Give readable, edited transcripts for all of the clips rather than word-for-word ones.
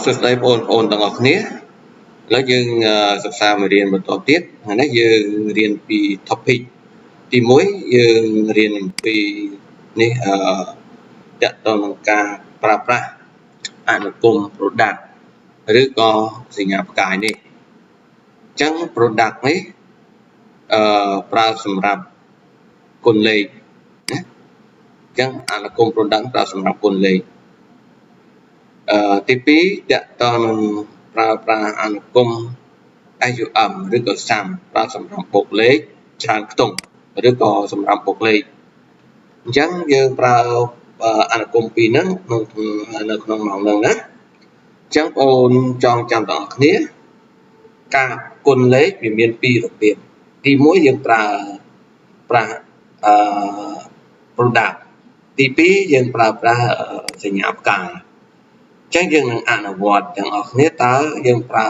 សួស្តីបងប្អូនទាំងអស់គ្នាឥឡូវយើងសិក្សាមេរៀនបន្តទៀតថ្ងៃនេះយើងរៀនពី topic ទី1យើងរៀនអំពីនេះតកតងនឹងការប្រើប្រាស់អនុគម product ឬក៏សញ្ញាផ្កាយនេះអញ្ចឹង product នេះប្រើសម្រាប់គុណលេខណាអញ្ចឹងអនុគម product ប្រើសម្រាប់គុណលេខទី2តកតនឹងប្រើប្រាស់អនុគម SUM ឬក៏ SUM ប្រើសម្រាប់បូកលេខច្រើនខ្ទង់ឬក៏សម្រាប់បូកលេខអញ្ចឹងយើងប្រើអនុគមពីរហ្នឹងនៅក្នុងម៉ោងហ្នឹងណាអញ្ចឹងបងអូនចងចាំទាំងអស់គ្នាការគុណលេខវាមានពីររបៀបទី1យើងប្រើប្រាស់product ទី2យើងប្រើប្រាស់សញ្ញាផ្កាយអញ្ចឹងយើងនឹងអនុវត្តទាំងអស់គ្នាតើយើងប្រើ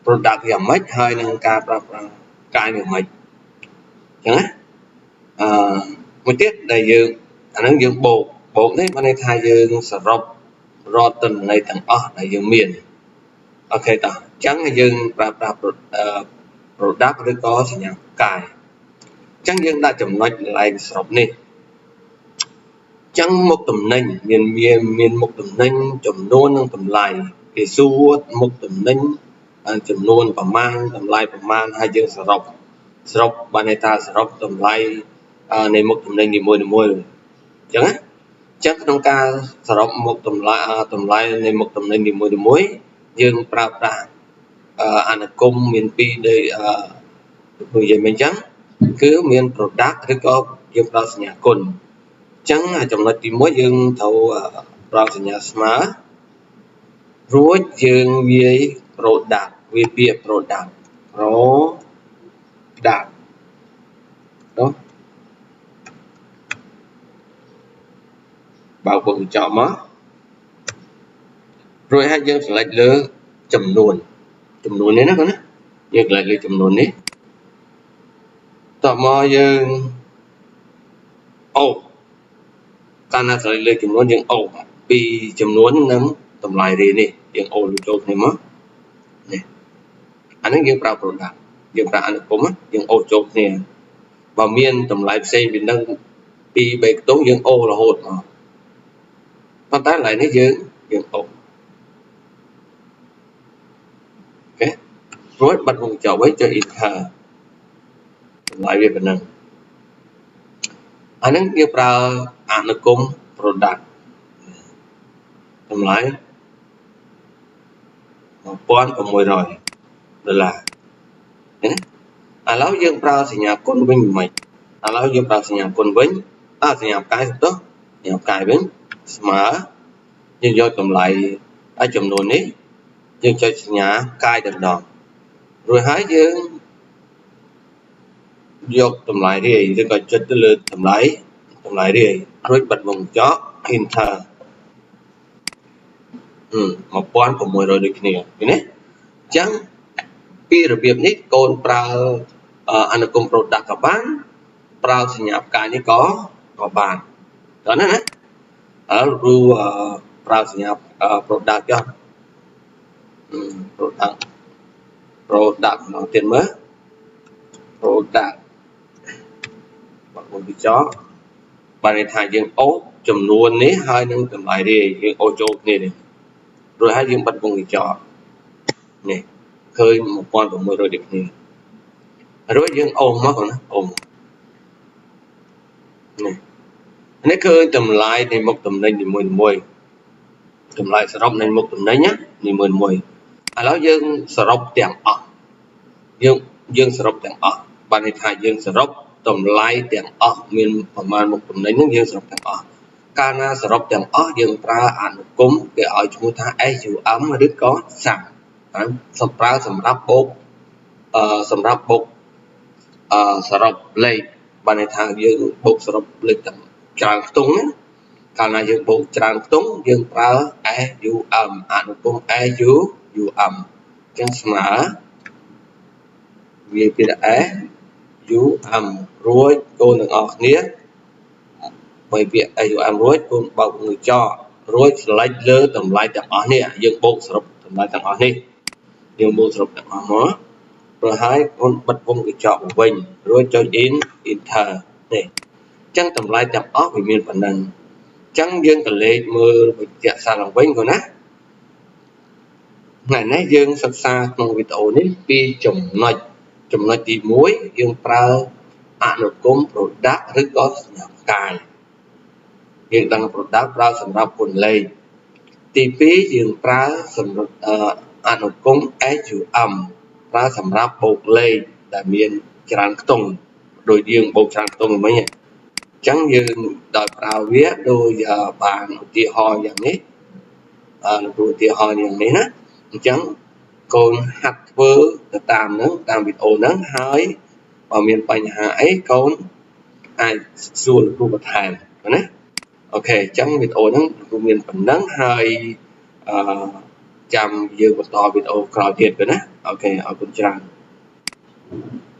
product យ៉ាងម៉េចហើយនឹងការប្រើប្រាស់កាយយ៉ាងម៉េចអញ្ចឹងណាមួយទៀតដែលយើងអាហ្នឹងយើងបូកនេះបានន័យថាយើងសរុបរាល់ទិន្នន័យទាំងអស់ដែលយើងមានអូខេតោះអញ្ចឹងយើងប្រើប្រាស់ product ឬក៏សញ្ញាផ្កាយអញ្ចឹងយើងដាក់ចំណុចកន្លែងសរុបនេះចឹងមុខតំណែងមានមុខតំណែងចំនួននិងតម្លៃគេសួរមុខតំណែងចំនួនប្រមាណតម្លៃប្រមាណហើយយើងសរុបបានន័យថាសរុបតម្លៃនៃមុខតំណែងនីមួយៗអញ្ចឹងណាអញ្ចឹងក្នុងការសរុបមុខតម្លៃនៃមុខតំណែងនីមួយៗយើងប្រើប្រាស់អនុគមមានពីរដូចនិយាយមិញអញ្ចឹងគឺមាន product ឬក៏យើងប្រើសញ្ញាគុណចឹងចំណុចទី1យើងត្រូវប្រើសញ្ញាស្មើរួចយើងវាយ product វាពាក្យ product នោះបើកវងកញ្ចក់មករួចហើយយើង select លើចំនួននេះណាបងណាយើង select លើចំនួននេះតមកយើងអូកាលណាស្រេចលើចំនួនយើងអូពីចំនួននិងតម្លៃរាយនេះយើងអូចូលគ្នាមកនេះអានេះយើងប្រើ product យើងប្រើអនុគមយើងអូចូលគ្នាបើមានតម្លៃផ្សេងពីនឹង2 3ខ្ទង់យើងអូរហូតមកប៉ុន្តែកន្លែងនេះយើងអូអូខេរួចបិទវងកញ្ចក់វិញចុច enter តម្លៃវាប៉ុណ្ណឹងអាហ្នឹងយើងប្រើអនុគម product តម្លៃ1600ដុល្លារណាឥឡូវយើងប្រើសញ្ញាគុណវិញមិនឥឡូវយើងប្រើសញ្ញាគុណវិញសញ្ញាផ្កាយទៅសញ្ញាផ្កាយវិញស្មើយើងយកតម្លៃហើយចំនួននេះយើងចុចសញ្ញាផ្កាយតែម្ដងរួចហើយយើងយកតម្លៃរាយឬក៏ចុចទៅលើតម្លៃរាយរួចបិទវងកញ្ចក់ enter 1600ដូចគ្នាឃើញទេអញ្ចឹងពីរបៀបនេះកូនប្រើអនុគម product ក៏បានប្រើសញ្ញាផ្កាយនេះក៏បានតោះណាណាឥឡូវគ្រូប្រើសញ្ញា product ចុះ product ម្ដងទៀតមើល product បើកវិចរបានន័យថាយើងអូសចំនួននេះហើយនឹងតម្លៃរាយយើងអូសចូលគ្នានេះរួចហើយយើងបិទវងកញ្ចក់នេះឃើញ1600ដូចគ្នារួចយើងអូសមកណាអូសនេះឃើញតម្លៃនៃមុខតំណែងនីមួយៗតម្លៃសរុបនៃមុខតំណែងណានីមួយៗឥឡូវយើងសរុបទាំងអស់យើងសរុបទាំងអស់បានន័យថាយើងសរុបតម្លៃទាំងអស់មានប្រមាណមុខតំណែងហ្នឹងយើងសរុបទាំងអស់កាលណាសរុបទាំងអស់យើងប្រើអនុគមគេឲ្យឈ្មោះថា SUM ឬក៏ SUM សម្ប្រើសម្រាប់បូកសម្រាប់បូកសរុបលេខបានន័យថាយើងបូកសរុបលេខទាំងច្រើនខ្ទង់ណាកាលណាយើងបូកច្រើនខ្ទង់យើងប្រើ SUM អនុគម SUM អញ្ចឹងស្មើវាពី SUM រួចកូនទាំងអស់គ្នាបីពាក្យ SUM រួចកូនបើកវងកញ្ចក់ រួច select លើតម្លៃទាំងអស់នេះយើងបូកសរុបតម្លៃទាំងអស់នេះយើងបូកសរុបទាំងអស់មកព្រោះហើយកូនបិទវង់ក្រចកមកវិញរួចចុច enter នេះអញ្ចឹងតម្លៃទាំងអស់វាមានប៉ុណ្ណឹងអញ្ចឹងយើងក៏លេខមើលវិទ្យាសាស្ត្រឡើងវិញកូនណាថ្ងៃនេះយើងសិក្សាក្នុងវីដេអូនេះពីចំណុចចំណុចទី1យើងប្រើអនុគមន៍ product ឬក៏សញ្ញាផ្កាយយើងដឹង product ប្រើសម្រាប់គុណលេខទី2យើងប្រើសម្រាប់អនុគមន៍ SUM ប្រើសម្រាប់បូកលេខដែលមានច្រើនខ្ទង់ដូចយើងបូកច្រើនខ្ទង់មិញអញ្ចឹងយើងដោយប្រើវាដោយបានឧទាហរណ៍យ៉ាងនេះអឺឧទាហរណ៍យ៉ាងនេះណាអញ្ចឹងកូនហាត់ធ្វើទៅតាមហ្នឹងតាមវីដេអូហ្នឹងហើយបើមានបញ្ហាអីកូនអាចសួរលោកគ្រូបន្ថែមណា OK អញ្ចឹងវីដេអូហ្នឹងគ្រូមានប៉ុណ្ណឹងហើយអឺចាំយើងបន្តវីដេអូក្រោយទៀតទៅណា OK អរគុណច្រើន។